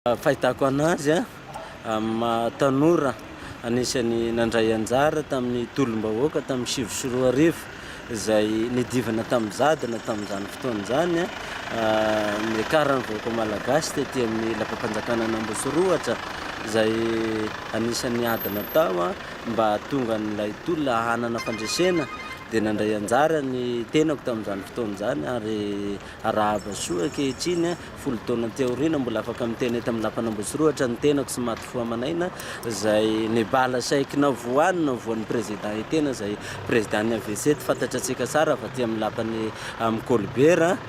Fahitako anazy amin'ny maha tanora anisan'ny nandray anjara tamin'ny tolom-bahoaka tamin'ny 2009 izay nidivana tamin'ny zadina tamin'izany fotoana izany, niakaran'ny vahoaka malagasy tety amin'ny lapam-panjakana an'Amboasorohatra izay anisan'ny ady natao mba hahatonga an'ilay tolona hanana fandresena dia nandray anjara ny tenako tamin'izany fotoana izany ary arahaba soa ankehitriny. 10 taona aty aoriana mbola afaka miteny eto amin'ny lapan'Ambohitsorohitra ny tenako sy maty fo aman'aina izay nibala saiky na voany na voan'ny président Etena izay président ny AVC fantatra antsika tsara avy aty amin'ny lapan'i amin'ny Colbert.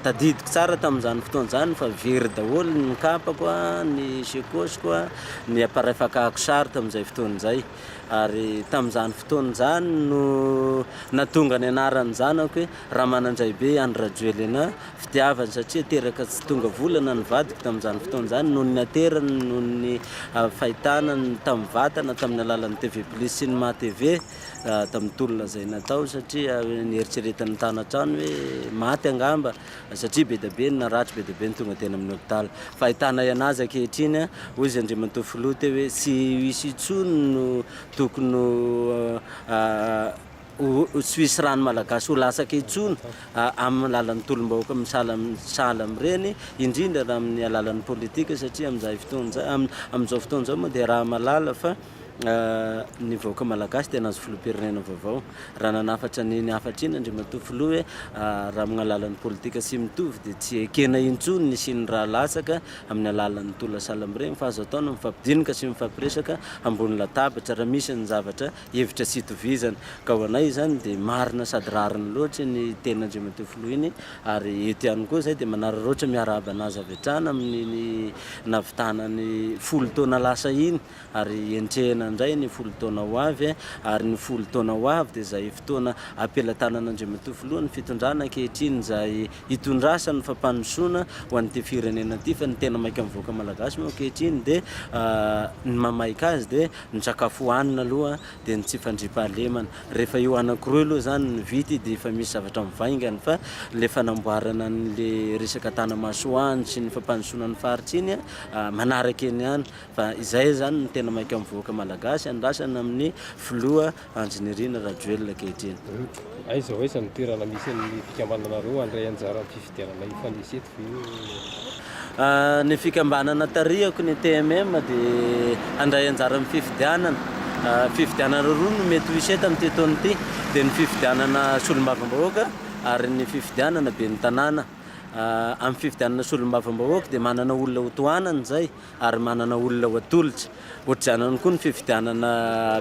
Tadidiko tsara tamin'izany fotoana izany fa very daholo ny kapako, ny sekosiko, ny appareil fakako sary tamin'izay fotoana izay. Ary tamin'izany fotoana izany no nahatonga ny anaran'ny zanako hoe Ramanandraibe Andry Rajoelina Fitiavana satria teraka tsy tonga volana ny vadiko tamin'izany fotoana izany noho ny naterany noho ny fahitana ny tamin'ny vatana tamin'ny alalan'ny TV plus sy ny maha TV tamin'ny tolona izay natao satria nieritreretin'ny tany an-trano hoe maty angamba satria be dia be ny naratra, be dia be ny tonga teny amin'ny hopitaly. Fahitanay anazy ankehitriny, hoy izy Andriamatoa Filoha teo hoe tsy hisy intsony no tokony ho tsy hisy rano malagasy ho latsaka intsony amin'ny alalan'ny tolom-bahoaka misahala sahala amin'ireny, indrindra raha amin'ny alalan'ny politika satria amin'izay fotoana izay, amin'izao fotoana izao moa dia raha mahalala fa ny vahoaka malagasy dia nahazo filoham-pirenena vaovao. Raha nanafatra an'iny hafatra iny Andriamatoa Filoha hoe raha amin'ny alalan'ny politika tsy mitovy dia tsy ekena intsony ny hisian'ny rà latsaka amin'ny alalan'ny tolona sahala amin'ireny fa azo atao ny mifampidinika sy mifampiresaka ambony latabatra raha misy ny zavatra hevitra tsy itovizana. Ka ho anay izany dia marina sady rariny loatra iny tenin'Andriamatoa Filoha iny ary eto ihany koa izay dia manararaotra miarahaba an'azy avy hatrany amin'iny nahavitana ny 10 taona lasa iny ary hentrehina indray ny 10 taona ho avy ary ny 10 taona ho avy dia izay fotoana ampelatanan'Andriamatoa Filoha ny fitondrana ankehitriny izay hitondrasany ny fampandrosoana ho an'ity firenena ity fa ny tena maika amin'ny vahoaka malagasy moa ankehitriny dia ny mamaika azy dia ny sakafo hohanina aloha dia ny tsy fandriampahalemana. Rehefa io anankiroa io aloha izany no vita dia efa misy zavatra mivaingana fa ilay fanamboarana an'ilay resaka Tanamasoandro sy ny fampandrosoana ny faritra iny manaraka eny ihany fa izay izany no tena maika amin'ny vahoaka malagasy andrasana amin'ny filoha Andry Nirina Rajoelina ankehitriny. Aiza ho aiza no toerana misy ny fikambananareo handray anjara amin'ny fifidianana hifanesy eto ve? Ny fikambanana tarihako, ny TMM, dia handray anjara amin'ny fifidianana. Fifidianana roa no mety ho hisy eto amin'ity taona ity, dia ny fifidianana solombavambahoaka ary ny fifidianana ben'ny tanàna. Amin'ny fifidianana solombavambahoaka dia manana olona hotohanana izay ary manana olona ho atolotra. Ohatr'izany ihany koa ny fifidianana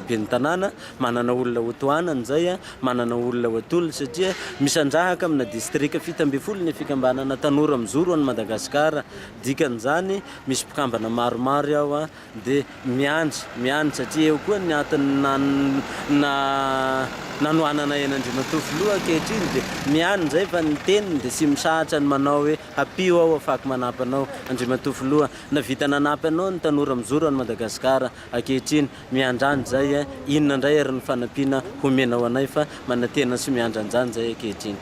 ben'ny tanàna, manana olona ho tohanana izay, manana olona ho atolotra satria misandrahaka amina distrika 17 ny fikambanana Tanora Mijoro an'i Madagasikara. Dikan'izany, misy mpikambana maromaro ao dia miandry, miandry satria eo koa ny antony nanohanana an'Andriamatoa Filoha ankehitriny dia miandry izay fa ny teniny dia tsy misahatra ny manao hoe ampio aho afako manampy anao Andriamatoa Filoha. Navita nanampy anao ny tanora mijoro any Madagascar ankehitriny, miandrandra izay eh, inona indray ary ny fanampiana homenao anay fa manantena sy miandra an'izany izay ankehitriny.